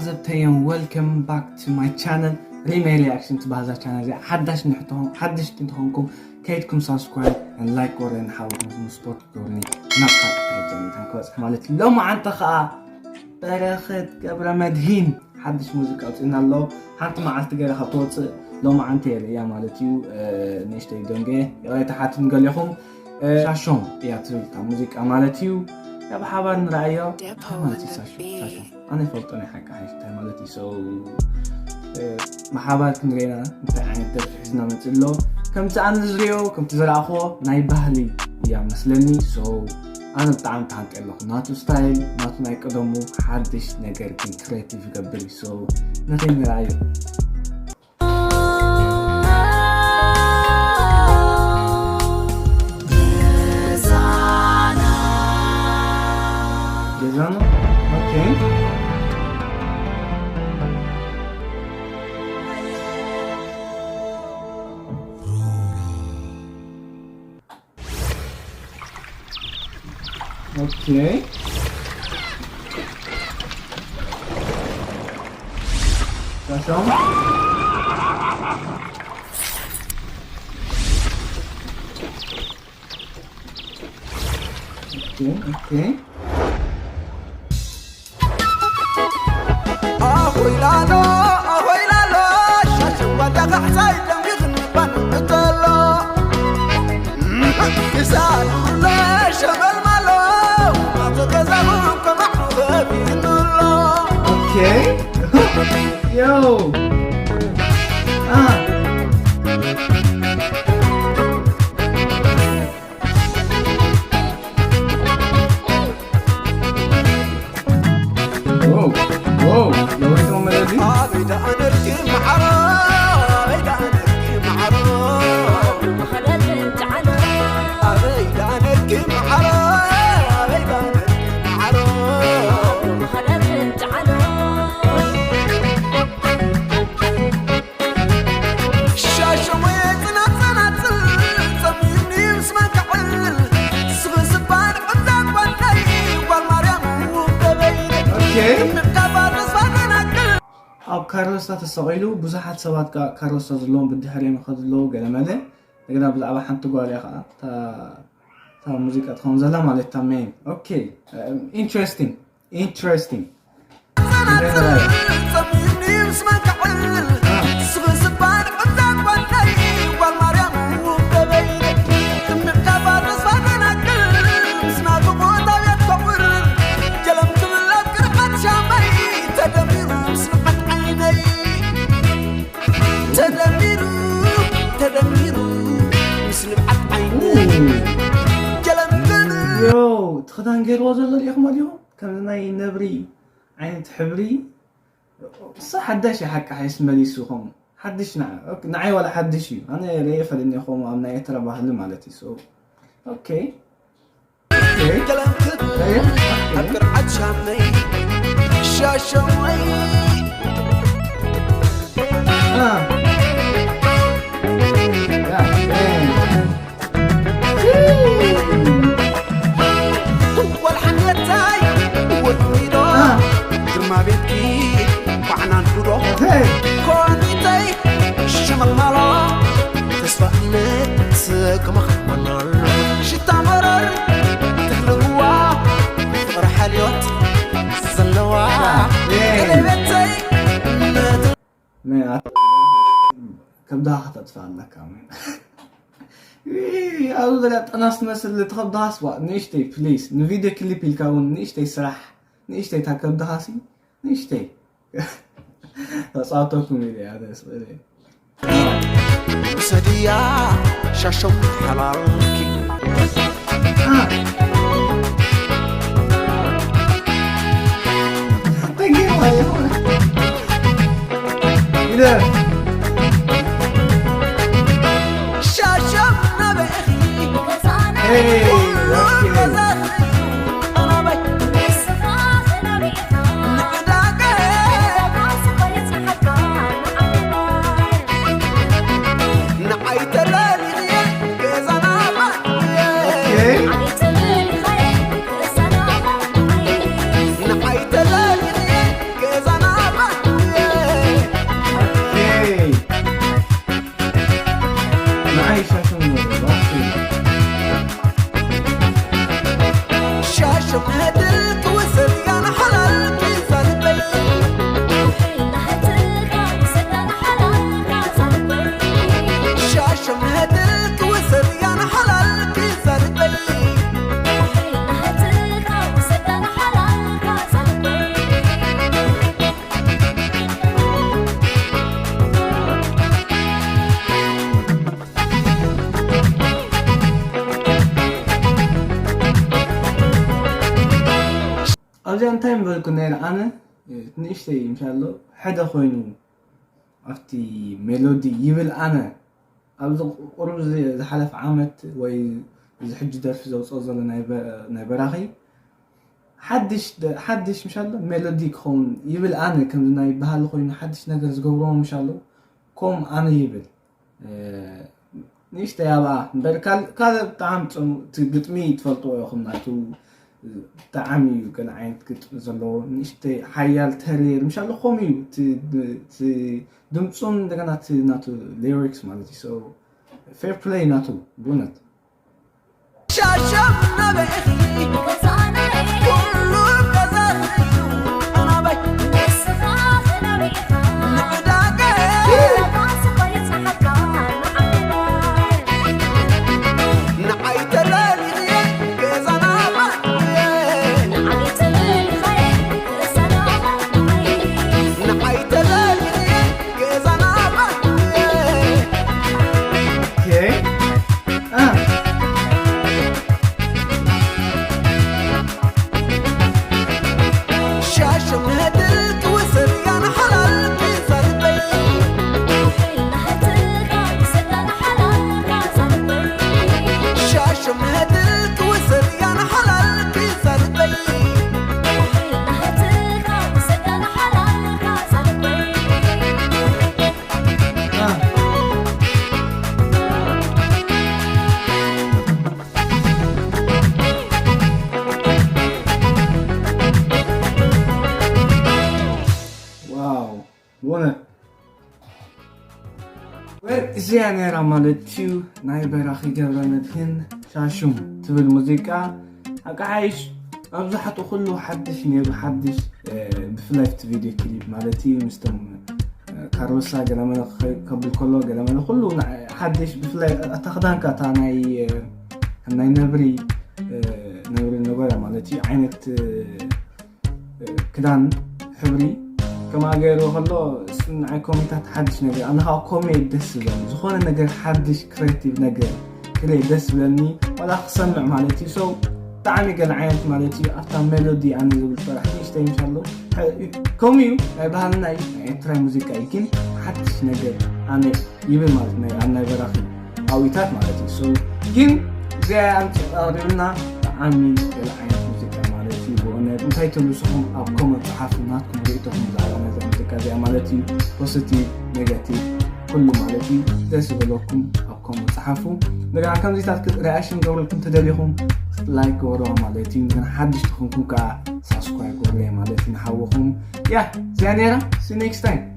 ሰብተዮም፣ welcome back to my channel. ሪመይ ሪያክሽን ትበሃል እዛ ቻነል እዚኣ ሓዳሽ ንሕትኹም ሓድሽቲ እንተኾንኩም ከይድኩም ሳብስክራይብ ን ላይክ ወረ ንሓውኩም ስፖርት ገብርኒ ናብ ካልእ ደረጃ መታን ክበፅሕ ማለት እዩ። ሎማዓንቲ ከዓ በረኸት ገብረ መድሂን ሓድሽ ሙዚቃ ኣውፅእና ኣሎ። ሓንቲ መዓልቲ ገይረ ካብ ትወፅእ ሎማዓንቲ የርእያ ማለት እዩ። ንእሽተይ ደንገ ይቕሬታ ሓትት ንገሊኹም። ሻሾም እያ ትብል እታ ሙዚቃ ማለት እዩ። ያ ብሓባር ንረኣዮ። እንታይ ማለት እዩ ሻሾም? ሻሾም ኣነ ይፈልጦ ናይ ሓቂ ሓይሽ እንታይ ማለት እዩ። So ብሓባር ክንሪኤና እንታይ ዓይነት ደርፊ ሒዝና መፅእ ኣሎ። ከምቲ ኣነ ዝሪኦ ከምቲ ዝረኣኽዎ ናይ ባህሊ እያ መስለኒ። So ኣነ ብጣዕሚ ተሃንጠ ኣለኹ። ናቱ ስታይል ናቱ ናይ ቀደሙ ሓድሽ ነገር ግን ክሬቲቭ ይገብር እዩ። So ነተይ ንረኣዮ። ገዛና። ኦኬ። ኦኬ። ሻሻው። ኦኬ፣ ኦኬ። ኣሆይላሎ ኣሆይላሎ ሻሽዋ ዳጋሕሳይ ደንቢኽኒ ባንብተሎ ክሳዱለ ሸመልማሎ ኣቶ ገዛኹም ከማዕሩ ከፊንሎ። ኦኬ። ዮ። አ። ዎ፣ ዎ፣ ሎሬቶ መለዲ። ኣበይ ደኣ ነርኪ መዓሮ፣ ኣበይ ደኣ ነርኪ መዓሮ። ኣበይ ደኣ ነርኪ መዓሮ፣ ኣበይ ደኣ ነርኪ መዓሮ። ሻሸወየ ጽናጽናጽል ጸሚምኒ ምስ መን ክዕልል ስብስባን ዕብዛ ጓልነይ ጓል ማርያም ውደበይ ኦኬ። ምቃባ ተስፋ ደናግል ኣብ ካርሎስታ ተሰቒሉ ብዙሓት ሰባት ከኣ ካርሎስታ ዘለዎም ብድሕሪኦም ይኸዱ ኣለዉ ገለመለ። እንደገና ብዛዕባ ሓንቲ ጓል እያ ከኣ እታ እታ ሙዚቃ ትኸውን ዘላ ማለት እታ ሜን ኦኬ። ኢንትረስቲንግ ኢንትረስቲንግ። ተደሚሩ ተደሚሩ ምስ ንብዓት ዓይኑ ጀለምትን ዮ እቲ ክዳን ገይርዎ ዘሎ ሪኢኹም ኣሊኹም ከምዚ ናይ ነብሪ ዓይነት ሕብሪ እሳ ሓዳሽ እያ ሓቂ ሓይስ መሊሱ ኸም ሓድሽ ንዓ- ኦኬ፣ ንዓይ ዋላ ሓድሽ እዩ ኣነ ርየ ፈልኒ ኸም ኣብ ናይ ኤርትራ ባህሊ ማለት እዩ so okay okay ገለምትን okay ኣብ ቅርዓት ሻመይ ሻሸወይ Ah. Yeah, man. ወልሓንየታይ ወድሚዶ Ah. ግርማ ቤትኪ ባዕናን ጉዶ Hey. ኮኒተይ ሸመልማሎ ተስፋ እምነት ክመኽመናል ሽታ መረር ትህልዋ ፍቕሪ ሓልዮት ዘለዋ Yeah. ቀለቤተይ ነቲ መን ኣት- ከብድኻ ከተጥፍእ ኣለካ መን። ይይ፣ ኣብዚ ዙርያ ጠናስ ትመስል እቲ ከብድኻስ ዋ ንእሽተይ ፕሊስ ንቪድዮ ክሊፕ ኢልካ እውን ንእሽተይ ስራሕ ንእሽተይ እታ ከብድኻሲ ንእሽተይ ተፃወተኩም ኢለ እያ ደስ በለ። ውሰድያ ሻሾም ሓላልኪ ነይረ ኣነ ንእሽተይ ምሻሎ ሕደ ኮይኑ ኣብቲ ሜሎዲ ይብል ኣነ ኣብዚ ቁሩብ ዝሓለፍ ዓመት ወይ እዚ ሕጂ ደርፊ ዘውፅኦ ዘሎ ናይ በራኺ ሓድሽ ምሻሎ ሜሎዲ ክኸውን ይብል ኣነ ከምዚ ናይ ባህሊ ኮይኑ ሓድሽ ነገር ዝገብርዎ ምሻሎ ከም ኣነ ይብል ንእሽተይ ኣብኣ እምበር ካልእ ብጣዕሚ እቲ ግጥሚ ትፈልጥዎ ኢኹም ናቱ ብጣዕሚ እዩ ገለ ዓይነት ግጥሚ ዘለዎ ንእሽተይ ሓያል ተሪር ምሻሎ ከምኡ እዩ ድምፁን እንደገና እቲ ናቱ ሊሪክስ ማለት እዩ ፌር ፕለይ ናቱ ብእውነት ሻሸም ናበይ ኢኺ ገዛና ኩሉ ገዛና እዩ ኣናበይ ንስኻ ኸናበይ ኢኻ ንዕዳገ ንፋስ እኮ ይጽሓካ ንዓይ ተደሊኽየ ገዛና ባየ ንዓይ ተደሊኽየ ገዛና ባየ ንዓይ ተደሊኽየ ገዛና ባየ Okay. Ah. ሻሽም ነድል ክውስር ያንሓላል ክሰርበይ ሻሽም ነድል ክውስር ያንሓላል ክሰርበይ ዋው ብእውነት ወር እዚኣ ነይራ ማለት እዩ ናይ በራኺ ገብረ መድህን ሻሹም ትብል ሙዚቃ ኣቃሓይሽ ኣብዛሕቱ ኩሉ ሓድሽ ነይሩ ሓድሽ ብፍላይ እቲ ቪድዮ ክሊፕ ማለት እዩ ምስቶም ካሮሳ ገለመለ ከብል ከሎ ገለመለ ኩሉ ሓድሽ ብፍላይ ኣታ ክዳንካ እታ ናይ ናይ ነብሪ ነብሪ ነበረ ማለት እዩ ዓይነት ክዳን ሕብሪ ከማ ገይሩ ከሎ ንዓይ ኮሜንታት ሓድሽ ነገር ኣነ ከዓ ኮሜ ደስ ዝብለኒ ዝኾነ ነገር ሓድሽ ክሬቲቭ ነገር ክሬ ደስ ዝብለኒ ዋላ ክሰምዕ ማለት እዩ ሰው ብጣዕሚ ገለ ዓይነት ማለት እዩ ኣብታ ሜሎዲ ኣነ ዝብል ጥራሕ ንእሽተይ ምሻሎ ከምኡ እዩ ናይ ባህልና እዩ ናይ ኤርትራዊ ሙዚቃ እዩ ግን ሓድሽ ነገር ኣነ ይብል ማለት ናይ ኣብ ናይ በራኺ ኣዊታት ማለት እዩ ግን እዚኣ ኣምፅእ ኣቕሪብና ብዓሚ ገለ ዓይነት ሙዚቃ ማለት እዩ ብእውነት እንታይ ትብሉ ንስኹም ኣብ ኮመንት ፀሓፉ ናትኩም ርእይቶኹም ብዛዕባ ነዛ ሙዚቃ እዚኣ ማለት እዩ ፖዚቲቭ ኔጋቲቭ ኩሉ ማለት እዩ ደስ ዝበለኩም ኣብ ኮመንት ፀሓፉ እንደገና ከምዚታት ሪኣክሽን ገብረልኩም ተደሊኹም ላይክ ገበርዋ ማለት እዩ እንደገና ሓድሽ ትኾንኩም ከዓ ሳብስክራይብ ገበርለይ ማለት እዩ ንሓወኹም ያ እዚኣ ነይራ see you next time